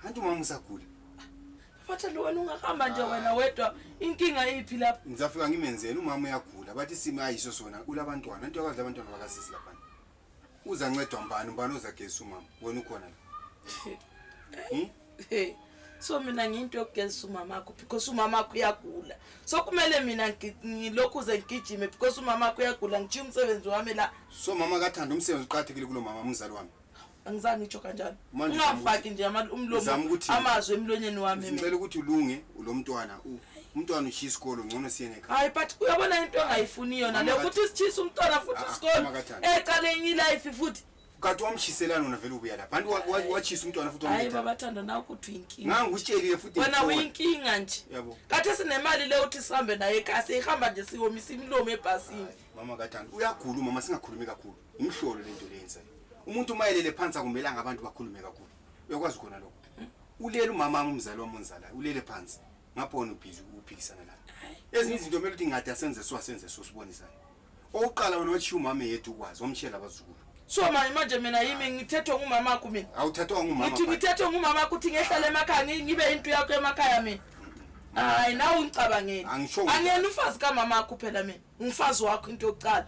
Anti umama usagula. Bathando wena ungahamba nje wena wedwa inkinga iphi lapho? Ngizafika ngimenzeni umama uyagula bathi isimo ayiso sona ulabantwana anti uyakwazi labantwana bakasisi laphana. Uzancedwa mbani mbani ozagezisa umama wena ukhona la. Hmm? Hey. So mina ngiyinto yokugezisa umamakho because umamakho uyagula. So kumele mina ngilokhu ze ngigijime because umamakho uyagula ngitshiya umsebenzi wami la. So mama kathanda umsebenzi uqakathekile kulo mama umzali wami. Angizange ngitsho kanjalo. Manje uzama Ungafaki nje umlomo uzama ukuthi- amazwi emlonyeni wami. mina. Ngicela ukuthi ulunge ulomntwana umntwana ushiya isikolo ngcono siyene ekhaya. Hayi but uyabona into engayifuni yona Mama le kathi- ukuthi sitshise umntwana futhi Ah, ah, isikolo mama kathanda. eqale enye ilife futhi. Kanti wamshiselana wena vele ubuya lapha. Anti wachisa umntwana futhi Hayi wamletha. baba Thando nawe ukuthi uyinkinga. Ngangikutshelile futhi Wena ngifona. uyinkinga nje. Yabo. Kade sinemali le uthi sihambe naye ekhaya sihamba nje siwomisa imilomo ebhasini. Mama kaThando uyagula umama singakhulumi kakhulu. Imhlolo lento leyenzayo. Umuntu uma elele phansi akumelanga abantu bakhulume kakhulu. Uyakwazi khona lokho. Ulele umama wami umzali wami onzalayo ulele phansi. Ngapho wena ubhizi uphikisana la. Ezinye izinto kumele ukuthi ngade asenze so asenze so sibonisane. Okokuqala wena watshiya umama yedwa ukwazi wamshiyela abazukulu. So manje manje mina yimi ngithethwe ngumamakho mina. Awuthathwa ngumama. Ngithi ngithethwe ngumamakho ukuthi ngehlale emakhaya ngibe into yakho emakhaya mina. Hayi nawe ungicabangeli. Angisho Angiyena umfazi kamamakho phela mina. Umfazi wakho into yokuqala.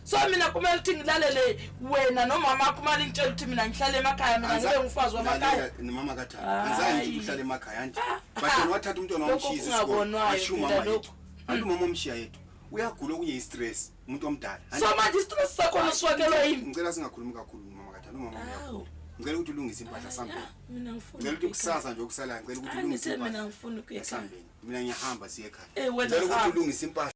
So mina kumele ukuthi ngilalele wena nomama wakho uma ningitshela ukuthi mina ngihlale emakhaya mina ngibe ngumfazi wamakhaya. Nomama kaThando. Angizange ngithi uhlale emakhaya anti. But wena wathatha umntwana Lokho wamshiya isikolo. okungabonwayo Washiya phela umama lokhu. yedwa. Anti umama omshiya yedwa. Uyagula okunye i-stress umuntu omdala. So manje istress sakho nosifakelwa yini? Ngicela singakhulumi kakhulu nomama kaThando umama uyagula. Awu. Ngicela ukuthi ulungise impahla sambeni. Mina ngifuna. Ngicela ukuthi kusasa nje okusalayo ngicela ukuthi Hayi, ulungise ngithe mina impahla ngifuna ukuya ekhaya. sambeni. Mina ngiyahamba siye ekhaya. Eh, wena Ngicela ukuthi hamba. ulungise impahla.